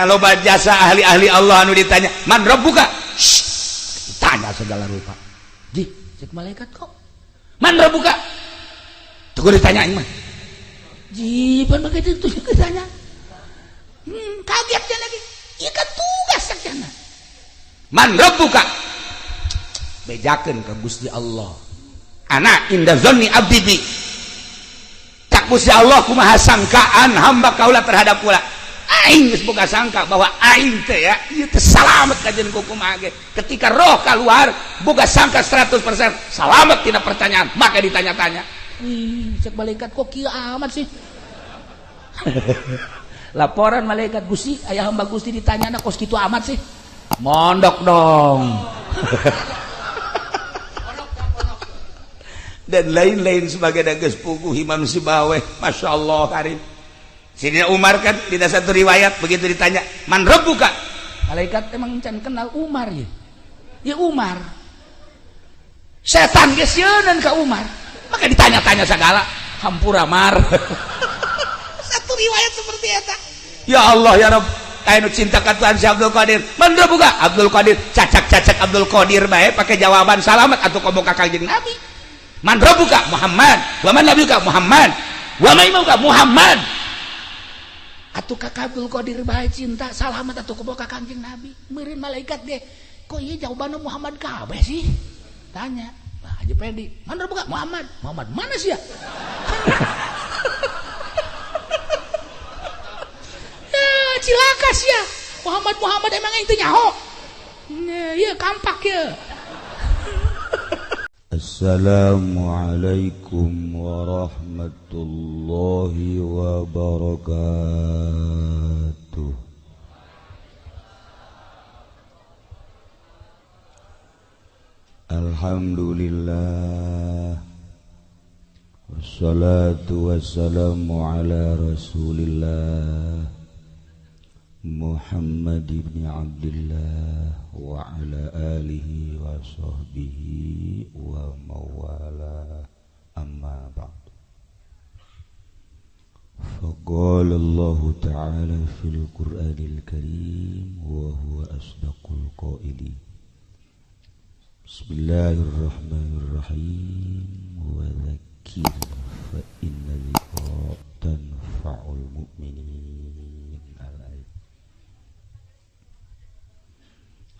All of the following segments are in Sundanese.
Makanya loba jasa ahli-ahli Allah anu ditanya, "Man rabbuka?" Tanya segala rupa. Ji, cek malaikat kok. "Man rabbuka?" Tunggu ditanya mah. Ji, pan begitu itu ditanya. Kaget dia lagi. Iya kan tugas sakjana. "Man rabbuka?" Bejakeun ke Gusti Allah. "Ana inda dzanni abdi bi." Cak Gusti Allah, kumaha sangkaan hamba kaula terhadap kula? Aing geus boga sangka bahwa aing teh ya ieu teh salamet kajeun kumaha ge. Ketika roh keluar boga sangka 100% salamet tina pertanyaan, maka ditanya-tanya. Wih, cek malaikat kok kieu amat sih? Laporan malaikat, "Gusti, ayah hamba Gusti ditanya kos kitu amat sih." Mondok dong. Dan lain-lain sebagai geus puguh Imam Sibaweh, Masya Allah karim. Sidina Umar kan di satu riwayat begitu ditanya, "Man rabbuka?" Malaikat emang can kenal Umar ya. Ya Umar. Setan geus sieuneun ka Umar. Maka ditanya-tanya segala, hampura Mar. Satu riwayat seperti eta. Ya Allah ya Rabb, kayak nu cinta ka Tuhan si Abdul Qadir. "Man rabbuka?" Abdul Qadir, cacak-cacak Abdul Qadir bae pakai jawaban salamat atuh komo ka Kanjeng Nabi. "Man rabbuka?" "Muhammad." "Wa man nabiyuka?" "Muhammad." "Wa man imamuka?" "Muhammad." Atuh ka Abdul Qadir bae cinta salamat atuh komo ka Kanjeng Nabi. Meureun malaikat ge, kok ieu jawabanna Muhammad kabeh sih? Tanya. Nah, Haji Pedi, "Man rabbuka?" "Muhammad." "Muhammad mana sih ya?" Ya cilaka sih ya. Muhammad Muhammad emang itu nyaho. Iya kampak ya. Assalamualaikum warahmatullahi wabarakatuh. Alhamdulillah, wassalatu wassalamu ala rasulillah Muhammad ibn Abdullah wa ala alihi wa sahbihi wa mawala, amma ba'd. Faqala Allah ta'ala fil Qur'anil Karim wa huwa asdaqul qailin. Bismillahirrahmanirrahim. Wa dzakir fa inna dzikra tanfa'ul mu'minin.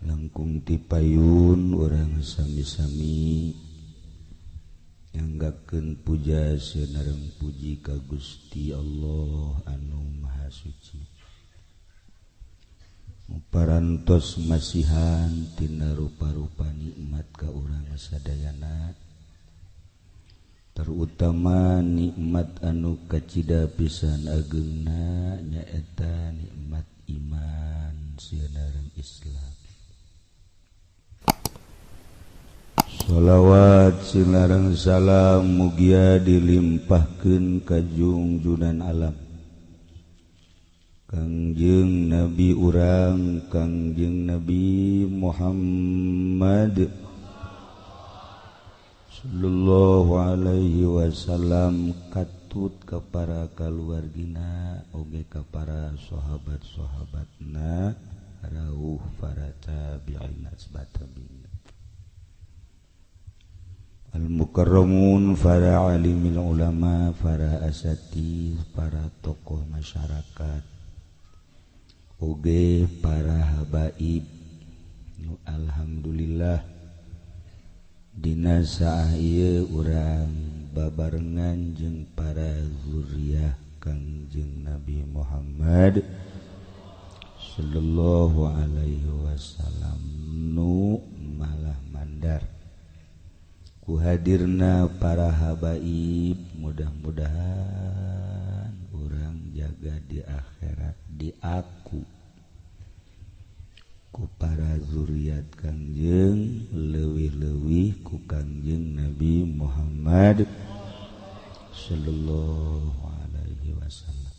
Langkung tipayun urang sami-sami nyanggakeun puja sareng puji ka Gusti Allah anu Maha Suci. Parantos masihan tina rupa-rupa nikmat ka urang sadayana, terutama nikmat anu kacida pisan ageungna nyaeta nikmat iman sareng Islam. Sholawat sinareng salam mugia dilimpahkeun ka jungjunan alam Kangjeng Nabi urang Kangjeng Nabi Muhammad sallallahu alaihi wasallam, katut ka para kaluargina oge ka para sahabat-sahabatna rauh para tabi'in asbatabi'in al-mukarramun, para alimil ulama, para asatidz, para tokoh masyarakat, oge para habaib. Nu alhamdulillah dina saah ieu urang babarengan jeung para zuriyah Kangjeng Nabi Muhammad sallallahu alaihi wasallam nu malah mandar ku hadirna para habaib. Mudah-mudahan urang jaga di akhirat diaku ku para zuriat Kangjeng, leuwih-leuwih ku Kangjeng Nabi Muhammad sallallahu alaihi wasallam.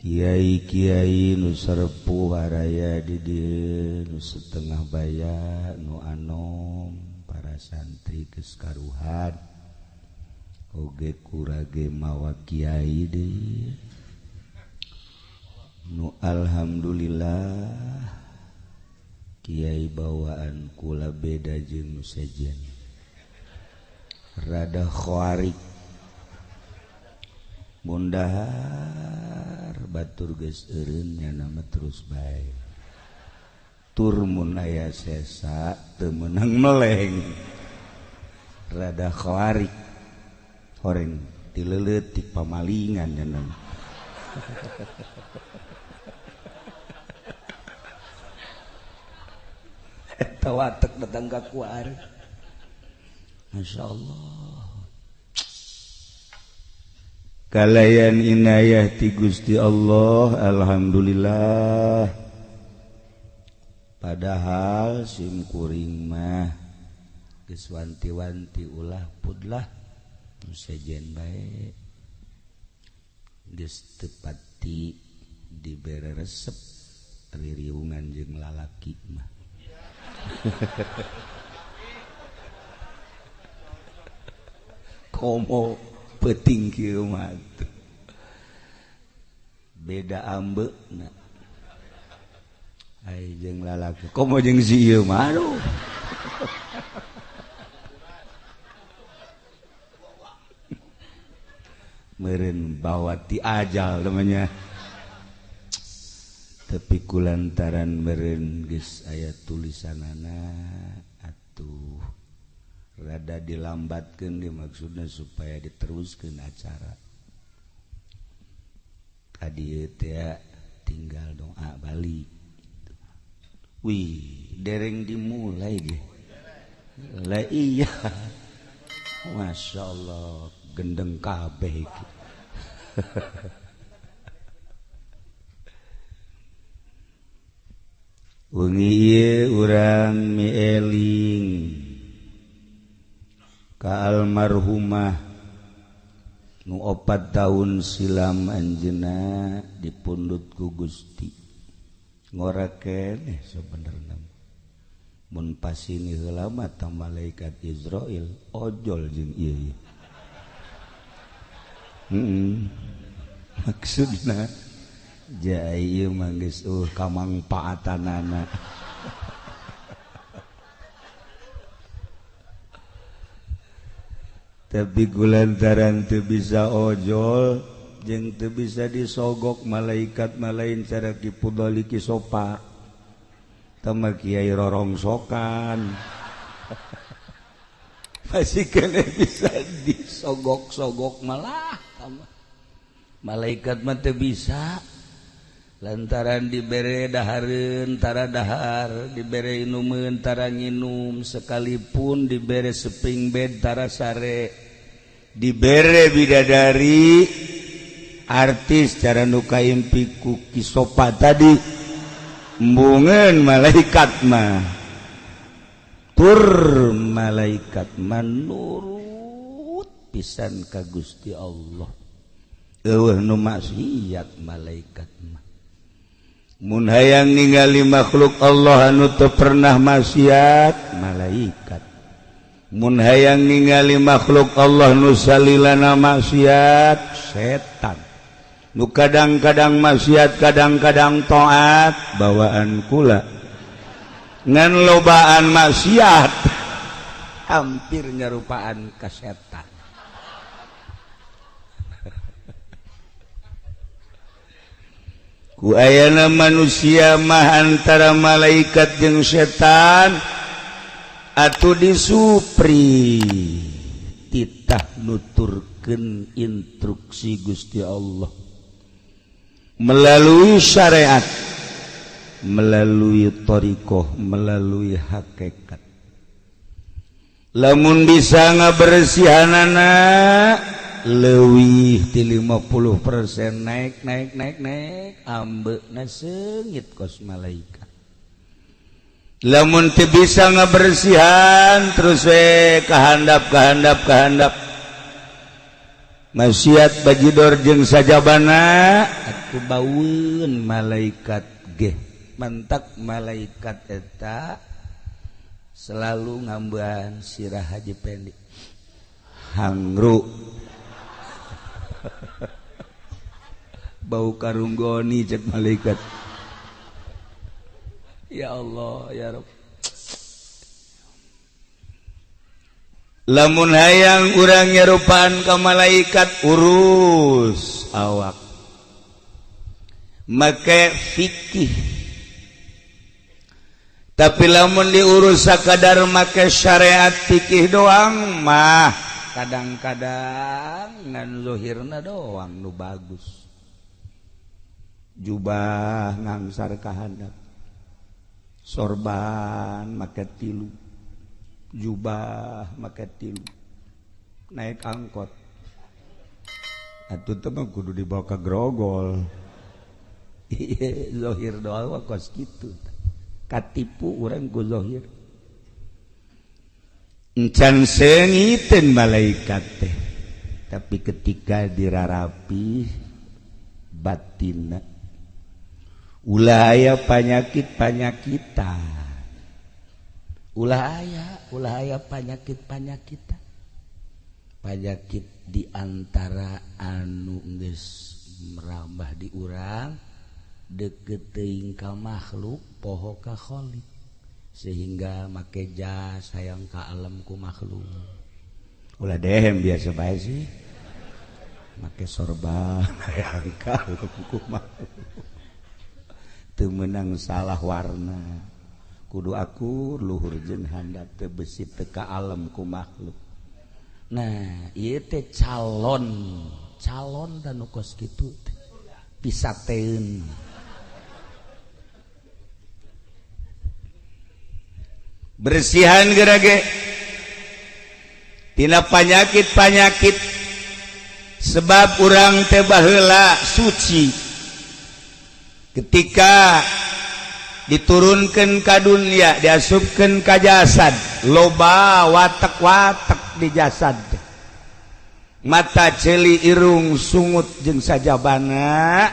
Kiai-kiai nu sarepuh baraya di dieu, nu setengah baya, nu anom, para santri geus karuhan oge kurage mawa kiai deui. Nu alhamdulillah kiai bawaan kula beda jeung nu sejen. Rada khawarik. Mun dahar batur geus eureun nya mah terus bae. Tur mun aya sesa teu meunang meleng. Rada khawarik. Horeng tileuleut pamalingan nya mah. Eta watek datang ka kuari. Masya Allah. Kalayan inayah ti Gusti Allah, alhamdulillah. Padahal sim kuring mah geus wanti-wanti ulah pudlah nu sejen bae. Geus teu pati dibere resep ririungan jeung lalaki mah. Komo peuting kieu mah beda ambeuna ai jeung lalaki komo jeung si ieu mah aduh. Meureun bawa ti ajal namanya tapi kulantaran meureun geus aya tulisanana atuh rada dilambatkeun dimaksudna supaya diteruskeun acara. Tadi teh tinggal doa balik. Wih, dereng dimulai ge. Lah iya. Masya Allah, gendeng kabeh iki. Wengi ieu urang mieling ka almarhumah nu 4 tahun silam anjeunna dipundhut ku Gusti. Ngora keneh sabenerna. Mun pasini heula mah ta malaikat Israil ojol jeung ieu. Maksudna jai ieu mah geus kamangpaatanana. Tapi kulantaran teu bisa ojol jeung teu bisa disogok malaikat malain cara kipudoli kisopa tama kiai rorongsokan. Masih kena bisa disogok-sogok malah tama malaikat mah teu bisa lantaran dibere dahareun tara dahar, dibere inumeun tara nginum, sekalipun dibere spring bed tara sare, dibere bidadari artis cara nu kaimpi ku kisopa tadi embungeun malaikat mah tur malaikat manurut pisan ka Gusti Allah. Eueuh nu maksiat malaikat mah. Mun hayang ningali makhluk Allah anu teu pernah maksiat malaikat. Mun hayang ningali makhluk Allah nu salilana maksiat setan. Nu kadang-kadang maksiat kadang-kadang taat bawaan kula. Ngan lobaan maksiat hampir nyarupaan ka setan. Ku ayana manusia mah antara malaikat jeung setan atuh disupri titah nuturkeun instruksi Gusti Allah melalui syariat, melalui thariqah, melalui hakikat. Lamun bisa ngabersihanana leuwih ti 50% naik naik naik naik ambeuna seungit kos malaikat. Lamun teu bisa ngabersihan terus we kahandap kahandap kahandap maksiat bajidor jeung sajabana atuh baueun malaikat ge. Mantak malaikat eta selalu ngambean sirah Haji Pendi hangru. Bau karunggoni cek malaikat. Ya Allah ya Rabb. Lamun hayang urang nyerupaan ka malaikat urus awak make fikih. Tapi lamun diurus sakadar make syariat fikih doang mah kadang-kadang ngan zuhirna doang nu bagus. Jubah ngangsar ka handap, sorban make tilu, jubah make tilu, naik angkot atuh teh mah kudu dibawa ke grogol. Zohir doang kos kitu, katipu urang ku zohir. Encan seungiteun malaikat teh, tapi ketika dirarapi batinna ulah aya panyakit-panyakitan, ulah aya panyakit-panyakitan, panyakit di antara anu geus merambah di urang deket teuing ka makhluk poho ka khalik, sehingga make jas hayang ka alam ku makhluk. Ulah dehem biasa bae sih, make sorban hayang ka alam ku makhluk. Teu meunang salah warna, kudu akur luhur jeung handap teu besi teu ka alam ku makhluk. Nah ieu teh calon calon dan nu kos kitu teh pisateun. Bersihan gerage tina panyakit-panyakit, sebab urang teh baheula suci ketika diturunkan ka dunia, diasupkeun ka jasad, loba watek-watek di jasad, mata ceuli irung sungut jeung sajabana.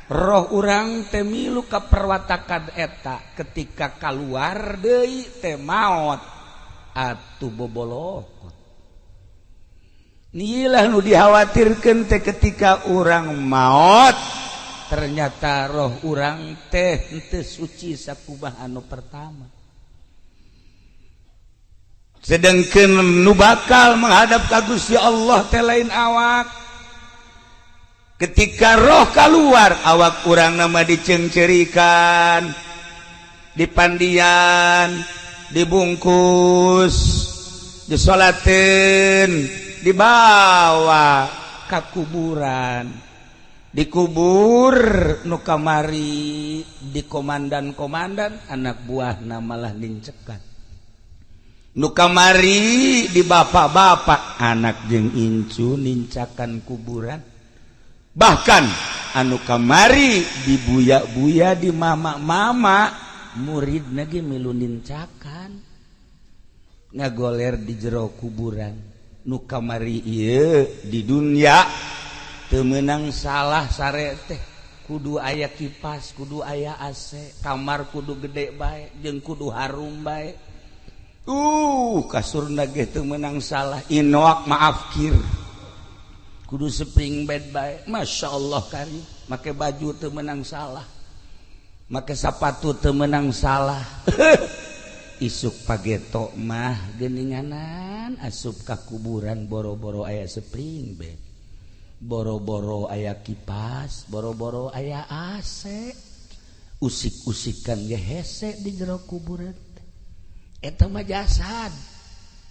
Roh urang teh milu ka perwatakan eta, ketika kaluar deui teh maot atuh bobolokot. Nilah nu dikhawatirkeun teh ketika urang maot ternyata roh urang teh henteu suci sakumaha anu pertama. Sedangkan nu bakal menghadap ka Gusti Allah teh lain awak. Ketika roh keluar awak urang nama dicengcerikan, dipandian, dibungkus, disolatin, dibawa ka kuburan, dikubur nu kamari di komandan-komandan anak buahna malah nincekan, nu kamari di bapak-bapak anak jeung incu nincakan kuburan, bahkan anu kamari di buya-buya di mama-mama murid lagi milu nincakan ngagoler di jero kuburan. Nu kamari ieu di dunia teu meunang salah sare teh, kudu aya kipas, kudu aya AC, kamar kudu gede bae jeung kudu harum bae. Kasurna ge teu meunang salah, inoak maaf kir, kudu spring bed bae. Masya Allah karim, make baju teu meunang salah, make sapatu teu meunang salah. Isuk pageto mah geuninganan asup ka kuburan boro-boro aya spring bed, boro-boro aya kipas, boro-boro aya AC, usik-usikan ge hese di jero kuburan. Eta mah jasad.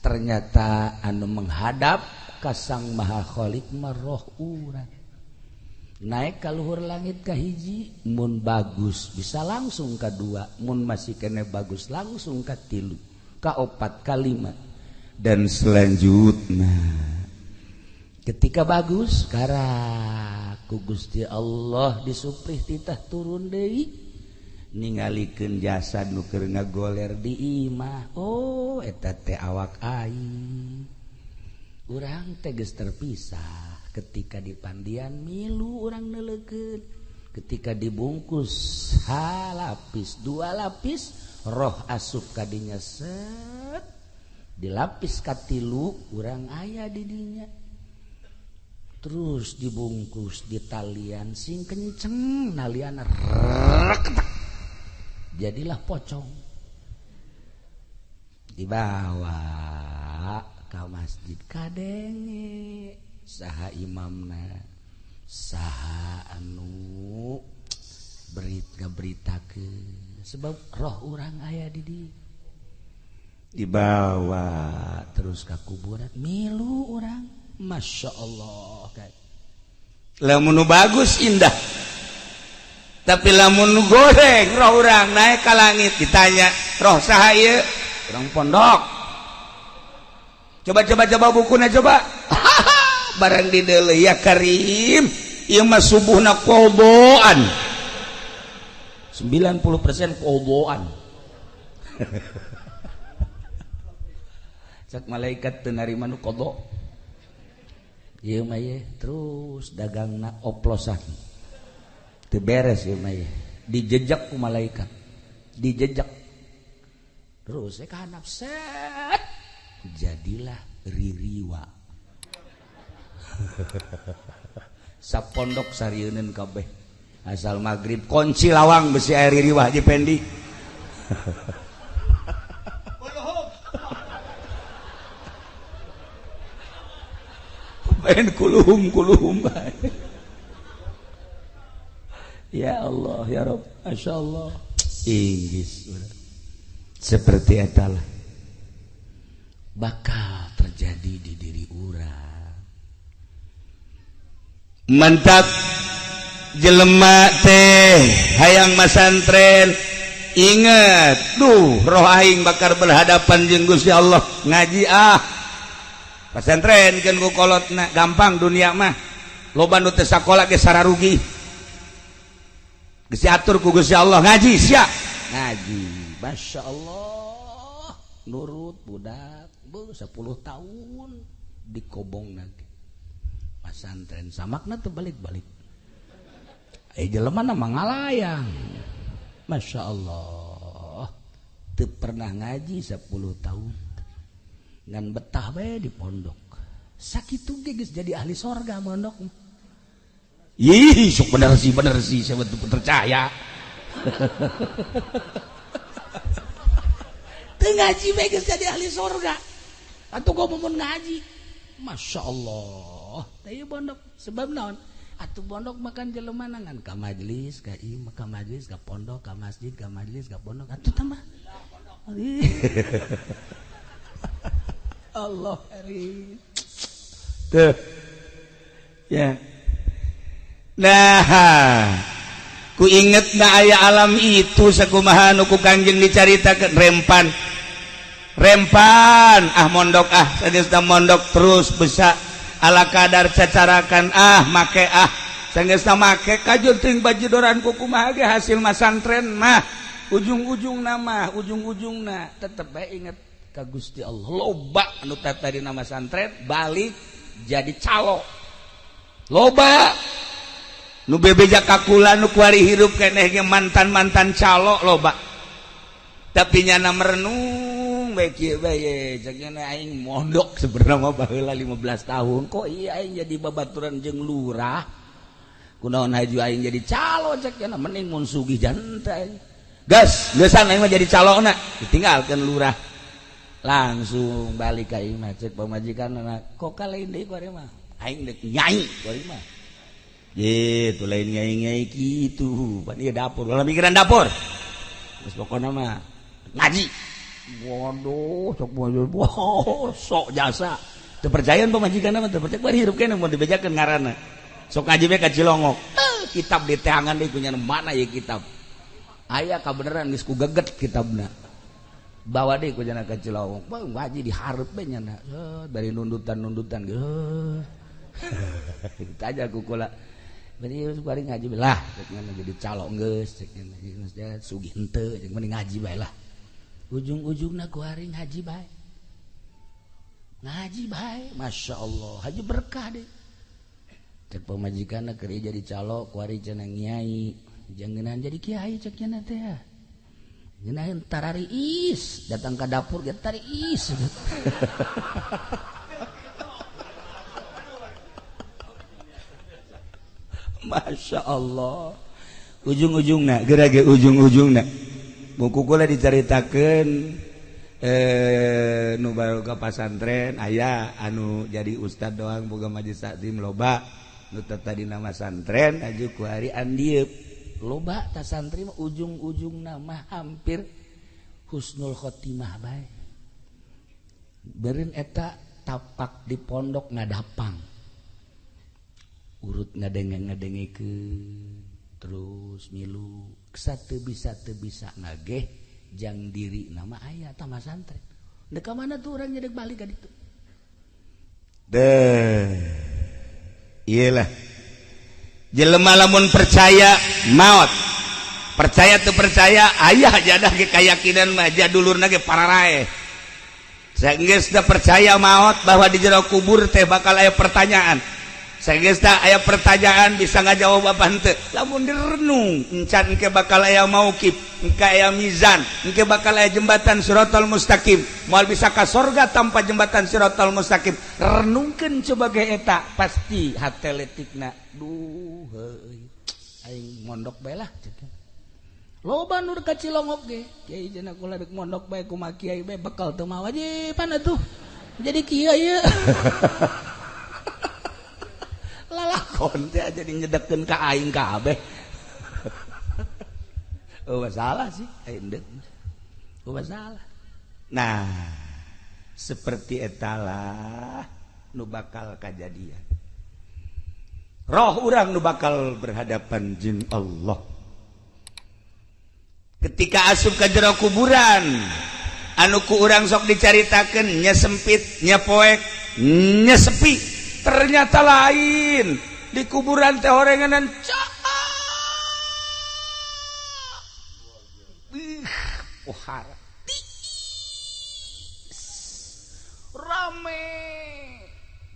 Ternyata anu menghadap ka Sang Maha Khalik mah roh urang. Naik ka luhur langit ka hiji, mun bagus bisa langsung ka dua, mun masih kene bagus langsung ka tilu, ka opat, ka lima, dan selanjutnya. Ketika bagus karak ku Gusti Allah disuprih titah turun deui ningalikeun jasad nu keur ngagoler di imah. Oh eta teh awak aing, urang teh geus terpisah. Ketika dipandian milu urang neuleukeun, ketika dibungkus halapis dua lapis roh asup kadinya set, dilapis katilu urang aya di dinya. Terus dibungkus di talian sing kenceng nalian reketak. Jadilah pocong. Dibawa ke masjid kadenge saha imamna saha anu berita-beritakeun sebab roh urang aya di dieu. Dibawa terus ke kuburan milu urang Masya Allah lamun bagus indah tapi lamun goreng roh urang naik ke langit ditanya roh saha ieu urang pondok coba coba coba bukuna coba barang di deuleu ya karim ieu mah subuhna qodaan 90% qodaan. Cak malaikat teu narima nu qada. Ieu mah ye terus dagangna oplosan. Teu beres ieu mah ye. Dijejak ku malaikat. Dijejak. Terus ka handap set. Jadilah ririwa. Sapondok sarieuneun kabeh. Asal maghrib kunci lawang besi air ririwa Haji Pendi. Pengen kuluhum kuluhum. Ya Allah ya Rabb, Masya Allah. Inggris seperti etalah bakal terjadi di diri urang. Mantap jelema teh hayang masantren inget duh roh aing bakal berhadapan jeung Gusti Allah ngaji ah pasantren keun ku kolotna gampang dunia mah loba nu teu sakola ge sararugi geus diatur ku Gusti Allah ngaji sia ngaji Masya Allah nurut budak beuh 10 tahun dikobong lagi pasantren samakna teu balik-balik jelema na mangalayang Masya Allah teu pernah ngaji 10 tahun ngan betah bae di pondok sakitu ge geus jadi ahli sorga mondok. Ih sok bener sih saya betul percaya. Teu ngaji bae geus jadi ahli sorga atuh gua mun ngaji Masya Allah teh pondok sebab naon atuh pondok makan jelema ngan ka majelis ka ieu ka majelis ka pondok ka masjid ka majelis ka pondok atuh tambah Allah karim tuh ya. Nah ku inget na aya alam itu sakumaha nu ku Kangjeng dicaritakeun rempan rempan ah mondok ah sageusna mondok terus bisa ala kadar cacarakan ah make ah sageusna make kajur teuing bajidoran ku kumaha ge hasil masantren mah ujung-ujungna mah ujung-ujungna tetep bae inget ka Gusti Allah loba anu tadi nama santren balik jadi calo loba nu bebeja kakula nu kuari hirup keneh ge mantan-mantan calo loba tapi nyana merenung bae kieu bae cek nyana aing mondok sebenarnya mah baheula 15 tahun kok iya aing jadi babaturan jeung lurah kunaon haju aing jadi calo cek nyana mending mun sugih janta aing gas geusan aing mah jadi calona ditinggalkeun lurah langsung balik ka imah cek pamajikan kok kalain deui ku ari mah aing deuk nyai ku ari mah gitu lain nyai-nyai kitu pan ieu dapur ulah mikiran dapur geus pokona mah ngaji waduh sok wow, sok jasa teu percayaan pamajikan mah teu percaya bari hirup keneh mun dibejakeun ngaranna sok ngaji we ka Cilongok kitab diteangan deui kunya mana ieu kitab aya kabeneran geus ku geget kitabna bawa deh ku jana ka Cilongok ngaji dihareup we nyana dari nundutan-nundutan geus ditanya ku kula bari bari ngaji lah cek jadi calon geus cek sugih henteu cek mending ngaji bae lah ujung-ujungna ku ari ngaji bae ngaji bae Masya Allah haji berkah deh cek pamajikanna keur jadi calo ku ari cenah nyai jangenan jadi kiai cek nya teh ngenahin tarariis datang ke dapur ge tariis. Masya Allah, ujung-ujungna geura ge ujung-ujungna buku kula dicaritakeun nu baru ka pasantren aya anu jadi ustad doang boga majelis taklim loba nu tadi nama santren aju ku hari andieub loba ta santri mah ujung-ujungna mah hampir husnul khotimah bae. Beureun eta tapak di pondok ngadapang urut ngadenge-ngadengekeun terus milu teu bisa ngageh jang diri nama aya tah santren. Dek ka mana tuh urang nyedek balik ka ditu. Deh. Iyalah. Jelema lamun percaya maot. Percaya teu percaya aya jadah ge kayakinan mah jadulurna ge pararaeh. Saenggeus da percaya maot bahwa di jero kubur teh bakal aya pertanyaan. Saenggeus aya pertanyaan bisa ngajawab apa henteu. Lamun direnung encan engke bakal aya mauqif, engke aya mizan, engke bakal aya jembatan siratal mustaqim. Moal bisa ka sorga tanpa jembatan siratal mustaqim. Renungkeun coba ge eta pasti hate letikna. Duh heuy. Aing mondok bae lah. Loba nu ka Cilongok ge. Kiai cenah kula deuk mondok bae kumaha kiai bae bekal teu mawa wajiban atuh. Jadi kieu ieu. Lalakon teh jadi nyedekeun ka aing kabeh. Oh masalah sih, aing deuk. Oh masalah. Nah, seperti etalah nu bakal kajadian. Roh urang nu bakal berhadapan jeung Allah. Ketika asup ka jero kuburan, anu ku urang sok dicaritakeun nya sempit, nya poek, nya sepi. Ternyata lain di kuburan teh orenganan cak. Pohara rame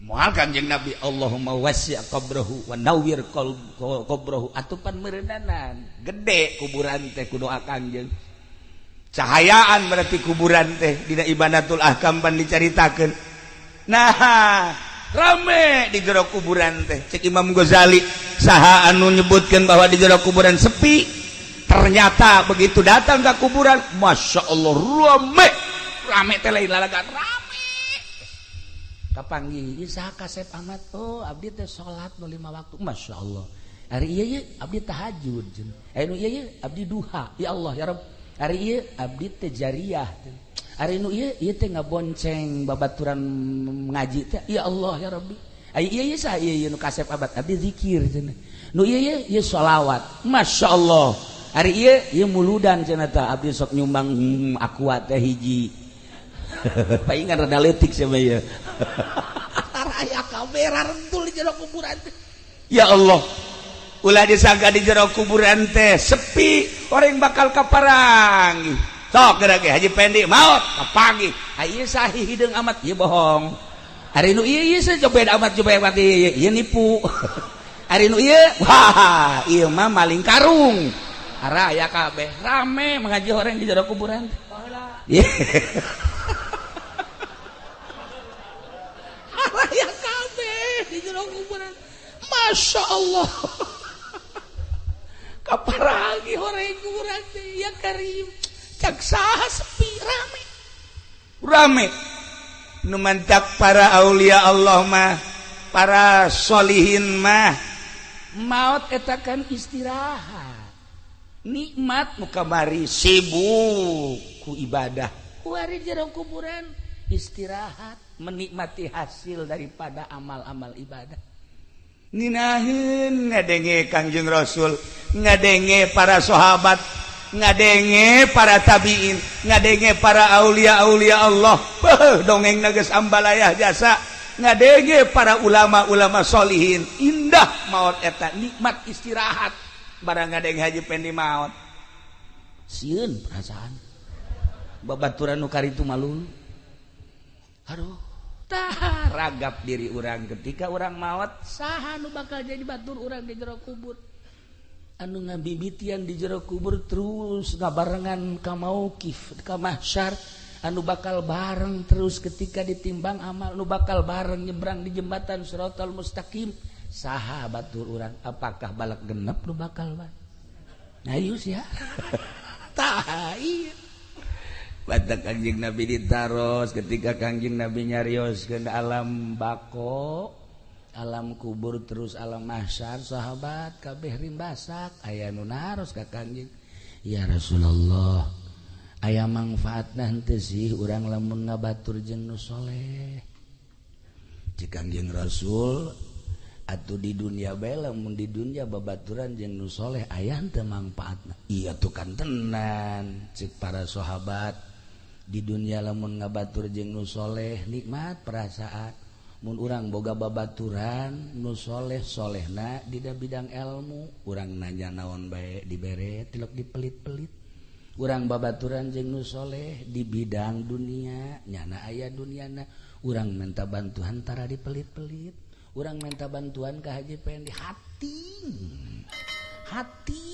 moal Kanjeng Nabi Allahumma wasi' qabrahu wa nawwir qabrahu atupan meureunana gede kuburan teh ku doa Kanjeng cahayaan berarti kuburan teh dina Ibanatul Ahkam pan dicaritakeun. Nah rame di jero kuburan teh cek Imam Ghazali saha anu nyebutkeun bahwa di jero kuburan sepi, ternyata begitu datang ke kuburan Masya Allah rame rame teh lain lalagan rame kapanggih ieu saha kasep amat oh abdi teh salat nu 5 waktu Masya Allah hari ieu ye abdi tahajud anu ieu ye abdi duha ya Allah ya Rabb hari ieu abdi teh jariyah ari nu ieu ieu teh ngabonceng babaturan ngaji teh ya Allah ya Rabbi ai ieu ieu saha ieu ieu nu kasep abad abdi zikir cenah nu ieu ieu ieu sholawat Masya Allah ari ieu ieu muludan cenah tah abdi sok nyumbang aqua teh hiji paingan rada leutik sia mah ieu aya kamera rentul di jero kuburan teh ya Allah ulah disangka di jero kuburan teh sepi orang bakal kaparangi sok geura ge Haji Pendi maot kapanggih ieu sahih hideung amat ieu bohong ari nu ieu ieu cobed amat cobed amat ieu ieu nipu ari nu ieu wah ieu mah maling karung araya kabeh rame mengaji orang di jero kuburan araya kabeh di jero kuburan Masya Allah kaparagi orang kuburan teh ya Karim cak saha sepi rame rame nu mantak para aulia Allah mah para sholihin mah maut eta kan istirahat nikmat nu kamari sibuk ku ibadah kuari jero kuburan istirahat menikmati hasil daripada amal-amal ibadah nginaheun ngadenge Kangjeng Rasul ngadenge para sahabat ngadenge para tabiin ngadenge para aulia-aulia Allah beuh dongeng geus ambalayah jasa ngadenge para ulama-ulama sholihin indah maot eta nikmat istirahat barang ngadenge Haji Pendi maot sieun perasaan babaturan nu karitu malu aduh tah ragap diri urang ketika urang maot saha nu bakal jadi batur urang di jero kubur anu ngabibitian di jero kubur terus ngabarengan ka mauqif ka mahsyar anu bakal bareng terus ketika ditimbang amal nu bakal bareng nyebrang di jembatan siratal mustaqim Saha batur urang, apakah balak genep nu bakal bae? Ayo sia. Tah ieu. Batak Kangjeng Nabi ditaros ketika Kangjeng Nabi nyarios ke alam bako, alam kubur, terus alam mahsyar, sahabat kabeh rimbasak. Aya nu naros ka Kangjeng, "Ya Rasulullah, aya manfaatna henteu sih urang lamun ngabatur jeung nu soleh?" Cek Kangjeng Rasul, "Atuh di dunia bae, lamun di dunia babaturan jeung nu soleh aya henteu manfaatna?" "Iya tuh kan tenan," cek para sahabat, "di dunia lamun ngabatur jeung nu soleh nikmat perasaan. Mun urang boga babaturan nu soleh, solehna di bidang ilmu, urang nanya naon bae dibere, tilok dipelit-pelit. Urang babaturan jeung nu soleh di bidang dunia, nyana aya duniana, urang minta bantuan tara dipelit-pelit. Urang minta bantuan ka Haji Pendi, hati hati."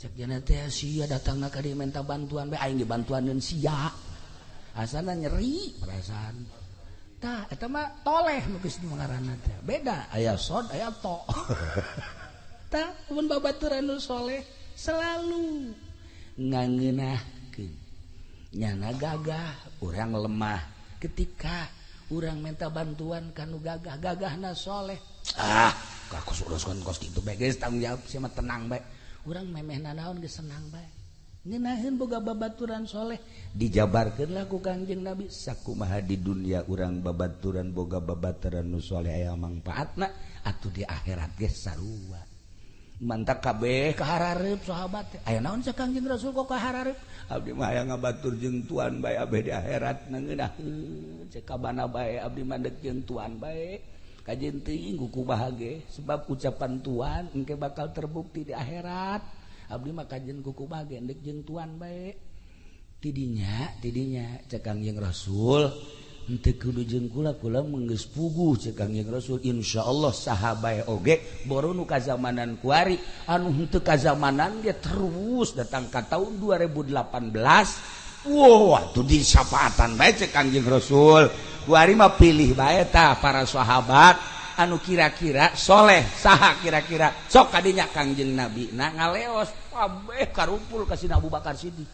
Cek jana teh, "Sia datang ka dieu minta bantuan bae, aing dibantuaneun sia." Asana nyeri perasaan. Tah eta mah toleh nu geus ngaranna teh. Beda, aya sod aya to. Tah mun babaturan nu soleh selalu ngangeunahkeun. Nyana gagah, urang lemah. Ketika urang minta bantuan kanu gagah, gagahna soleh. Ah, aku uruskeun kos kitu bae geus, tanggung jawab sia mah, tenang bae. Urang memeh nanaon geus senang bae. Ngeunaheun boga babaturan soleh. Dijabarkeun lah ku Kangjeng Nabi sakumaha di dunia urang babaturan, boga babaturan nu soleh aya mangpaatna, atuh di akhirat ge sarua. Mantak kabeh kaharareup sahabat teh. "Aya naon?" cek Kangjeng Rasul, "kok kaharareup?" "Abdi mah hayang ngabatur jeung tuan bae abeh di akhirat ngeunaheun." Cek kabana bae, "Abdi mah deuk jeung tuan bae. Kajeun teuing kumaha ge, sebab ucapan tuan engke bakal terbukti di akhirat. Abdi mah kajeun kumaha ge deuk jeung tuan bae." "Tidinya, tidinya," cek Kangjeng Rasul, "henteu kudu jeung kula, kula mah geus puguh." Cek Kangjeng Rasul, "Insyaallah saha bae oge boro nu kazamanan kuari, anu henteu kazamanan ge terus datang ka tahun 2018. Wow, atuh disapaatan bae." Cek Kangjeng Rasul, "kuari mah pilih bae tah para sahabat anu kira-kira soleh saha kira-kira, sok kadinya." Kangjeng Nabi na ngaleos, kabeh karumpul ka Sina Abu Bakar Siddiq,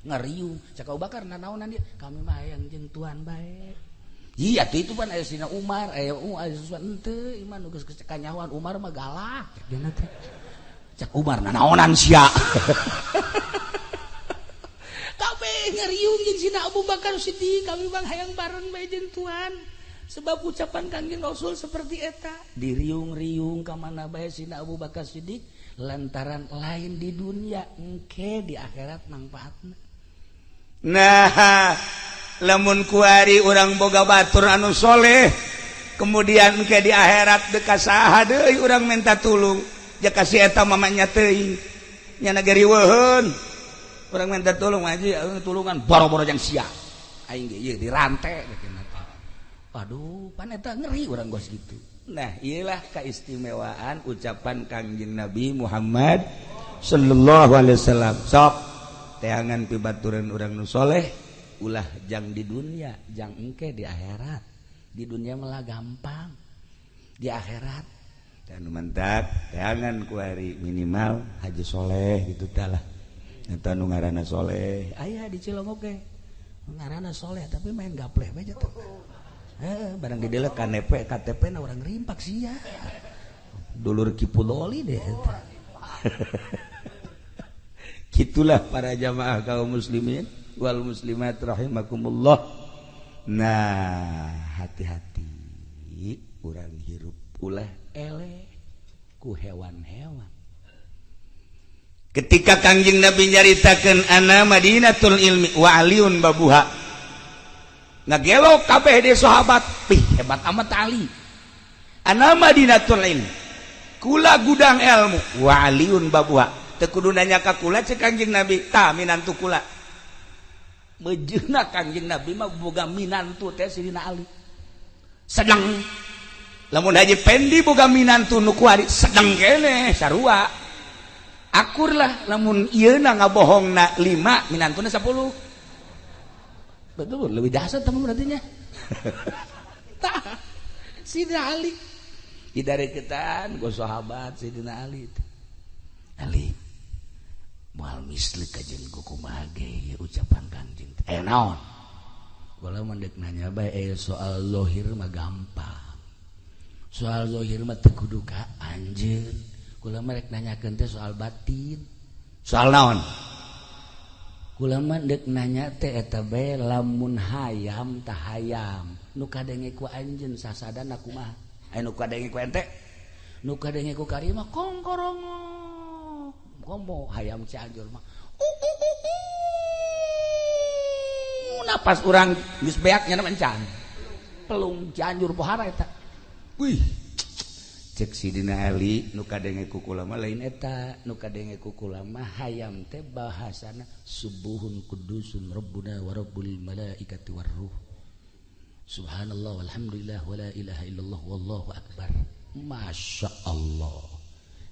ngariung. Cek Abu Bakar, "Nanaonan dia?" "Kami mah hayang jeung tuan bae." "Iya tuh itu pan aya Sina Umar, aya aya sesuatu." "Henteu, iman nu geus kanyahoan Umar mah galak," cek dina teh. Cek Umar, "Nanaonan sia?" Kabeh ngariung jeung Sina Abu Bakar Siddiq, "Kami bang hayang bareng bae jeung tuan, sebab ucapan Kangjeng Rasul seperti eta." Diriung-riung ka mana bae Sina Abu Bakar Siddiq, lantaran lain di dunia, engke di akhirat manfaatna. Nah, lamun kuari urang boga batur anu soleh, kemudian ke di akhirat deka saha deui urang minta tulung? Ja kasih eta mamanya teuing nya nagariweuheun. Urang minta tulung aja, tulungan boro-boro jang sia, aing ge ieu dirante. Waduh, pan eta ngeri urang gos gitu. Nah, iyalah keistimewaan ucapan Kangjeng Nabi Muhammad sallallahu alaihi wasallam. Sok teangan pibaturan urang nu soleh, ulah jang di dunia, jang engke di akhirat. Di dunia malah gampang, di akhirat dan mantap. Teangan kuari minimal haji soleh gitu talah. Eta nu ngaranna soleh aya di Cilongok ge, ngaranna soleh tapi main gapleh bae teh. Barang didelek KTP, KTP na urang rimpak sia. Dulur Kipudoli deh eta. Gitulah para jamaah kaum muslimin wal muslimat rahimakumullah. Nah, hati-hati urang hirup, ulah eleh ku hewan-hewan. Ketika Kangjeng Nabi nyaritakeun ana Madinatul ilmi wa aliun babuha, ngagelo kabeh di sahabat, "Pih, hebat amat Ali." "Ana Madinatul ilmi," "kula gudang ilmu," "wa aliun babuha," "teu kudu nanya ka kula," cek Kangjeng Nabi. Tah, minantu kula mejeuna Kangjeng Nabi mah boga minantu teh Sidina Ali, sedang lamun Haji Pendi boga minantu nu kuari, sedang kene sarua akur lah. Lamun ieu na ngabohongna 5, minantuna 10, betul, lebih dasar teman berarti nya. Tah, Sidina Ali. Didareketan ku sahabat Sayyidina Ali. Ali moal misli ka jeung kumaha ge ucapan Kangjeng. Eh naon? Kula mah deuk nanya bae soal zahir mah gampang. Soal zahir mah teu kudu ka anjeun. Kula mah rek nanyakeun teh soal batin. Soal naon? Kula mah deuk nanya teh eta bae lamun hayam tah hayam nu kadenge ku anjeun sasadana kumaha? Aya nu kadenge ku ente? Nu kadenge ku karima kongkorongok. Komo hayam Cianjur mah. Napas urang geus beak nya encan. Pelung Cianjur pohara eta. Wih. Cek Sidina Ali nu kadenge ku kula mah lain eta, nu kadenge ku kula mah hayam teh bahasana subuhun kudusun rabbuna wa rabbul malaikati warruh. Subhanallah walhamdulillah wala ilaha illallah wallahu akbar. Masya Allah.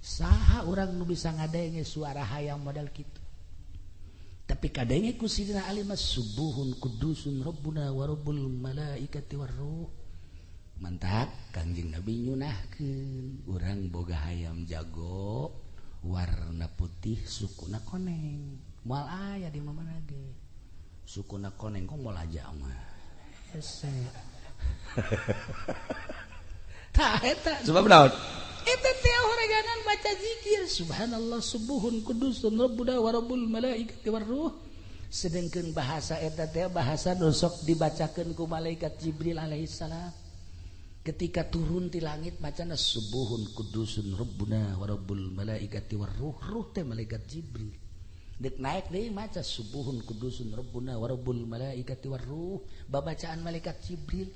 Saha urang nu bisa ngadenge suara hayam model kitu. Tapi kadenge ku Sidina Ali mah subuhun kudusun rabbuna wa rabbul malaikati warruh. Mantap Kangjeng Nabi nyunahkeun urang boga hayam jago warna putih sukuna koneng moal aya di mana ge sukuna koneng kok moal aja mah hese tah eta sebab naon eta teh horeganan baca zikir subhanallah subuhun kudusun rabbuna wa rabbul malaikati warruh sedengkeun bahasa eta teh bahasa nu sok dibacakeun ku malaikat Jibril alaihissalam ketika turun di langit macana subuhun kudusun rabbuna wa rabbul malaikati warruh ruh teh malaikat Jibril dek naik deui maca subuhun kudusun rabbuna wa rabbul malaikati warruh babacaan malaikat Jibril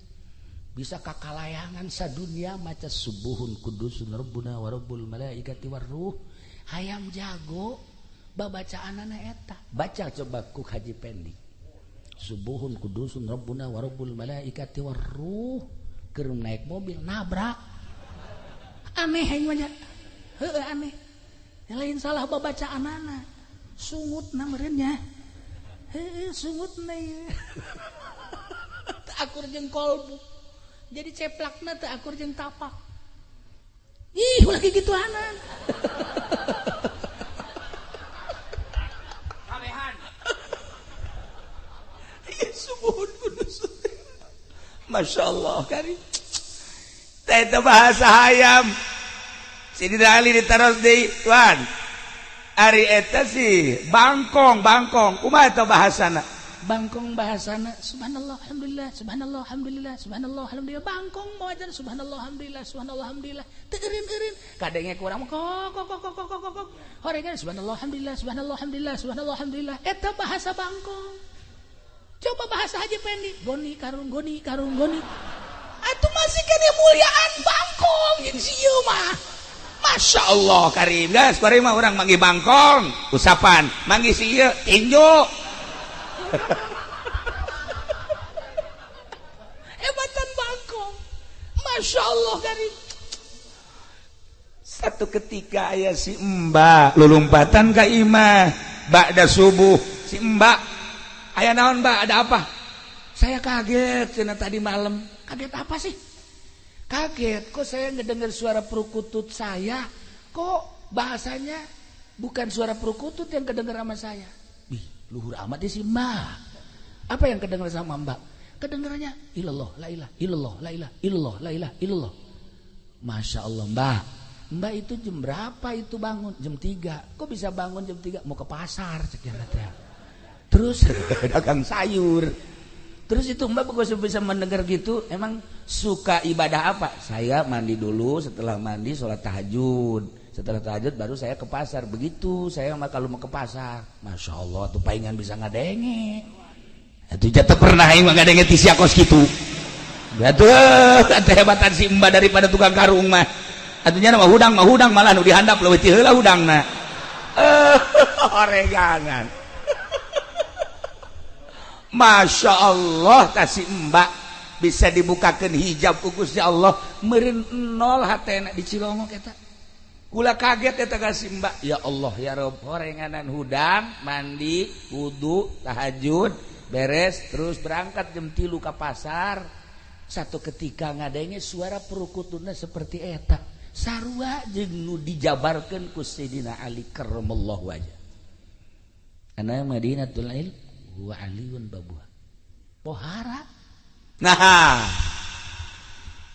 bisa kakalayangan sadunia maca subuhun kudusun rabbuna wa rabbul malaikati warruh hayam jago babacaanana eta baca coba ku Haji Pendi subuhun kudusun rabbuna wa rabbul malaikati warruh keur naik mobil nabrak aneh aing mah heueuh aneh lain salah babacaanana sungutna meureun nya heueuh sungutna ieu teu akur jeung kolbu jadi ceplakna teu akur jeung tapak ih ulah kikituanan kabehan ieu subuhun kudus. Masya Allah kari teh bahasa hayam Sidina Ali ditaros deui tuan ari eta sih bangkong bangkong kumaha eta bahasana bangkong bahasana subhanallah alhamdulillah subhanallah alhamdulillah subhanallah alhamdulillah bangkong mawajan subhanallah alhamdulillah subhanallah alhamdulillah teu eureun-eureun kadenge ku urang kok kok kok kok kok kok horegan subhanallah alhamdulillah subhanallah alhamdulillah subhanallah alhamdulillah eta bahasa bangkong. Coba bahasa Haji Pendi, goni karung goni karung goni. Atuh masih kene muliaan bangkong jeung si ieu mah. Masya Allah karim guys, karim mah urang manggih bangkong, usapan, manggih si ieu tinju. Hebatan bangkong. Masya Allah karim. Satu ketika aya si Mbak lulumpatan ka imah ba'da subuh si Mbak aya naon Mbak, ada apa? Saya kaget cenah tadi malam. Kaget apa sih? Kaget kok saya ngedengar suara perkutut saya, kok bahasanya bukan suara perkutut yang kedengar sama saya. Wih, luhur amat sih Mbak. Apa yang kedengar sama Mbak? Kedengarannya ilallah la ilah illallah la ilah illallah la ilah illallah. Masya Allah Mbak. Mbak itu jam berapa itu bangun? Jam 3. Kok bisa bangun jam 3? Mau ke pasar sekian teh. Terus dagang sayur. Terus itu Mbak kok bisa mendengar gitu? Emang suka ibadah apa? Saya mandi dulu, setelah mandi sholat tahajud. Setelah tahajud baru saya ke pasar. Begitu saya mah kalau mau ke pasar. Masya Allah tuh palingan bisa ngadenge. Itu jatuh pernah aing mah ngadenge ti sia kos kitu. Atuh kehebatan si Mbak daripada tukang karung mah. Atunya mah hudang malah nu dihandap leuwih ti heula hudangna. Oregangan. Masya Allah kasih Mbak bisa dibukakan hijab ku Gusti Allah meureun nol hatena di Cilongok eta. Kula kaget eta kasih Mbak. Ya Allah ya Rob, horenganan hudang, mandi, wudu, tahajud, beres terus berangkat jam 3 ka pasar. Satu ketika ngadenge suara perukutuna seperti eta. Sarua jeung nu dijabarkeun ku Sayyidina Ali karramallahu wajah. Ana Madinatul Ilm wa Aliun babuha. Pohara. Nah,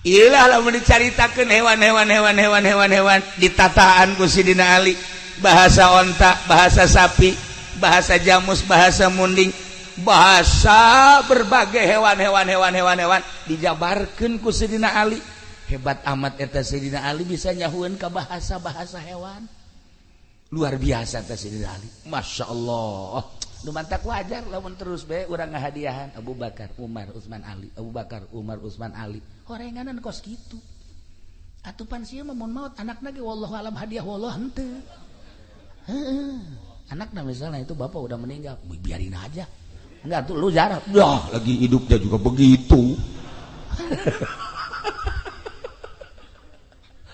ilah lamun dicaritakeun hewan-hewan hewan-hewan hewan-hewan ditataan ku Sidina Ali, bahasa onta, bahasa sapi, bahasa jamus, bahasa munding, bahasa berbagai hewan-hewan hewan-hewan hewan dijabarkeun ku Sidina Ali. Hebat amat eta Sidina Ali bisa nyahueun ka bahasa-bahasa hewan. Luar biasa eta Sidina Ali. Masya Allah. Nu mantak wajar lamun terus bae urang ngahadiahan Abu Bakar, Umar, Utsman, Ali, Abu Bakar, Umar, Utsman, Ali. Horenganan kos kitu. Atuh pan sieun mah mun maot anakna ge wallahu alam hadiah wallah henteu. Heeh. Anakna misalnya itu bapak udah meninggal, biarin aja. Enggak tuh lu jarah. Yah, lagi hidupnya juga begitu.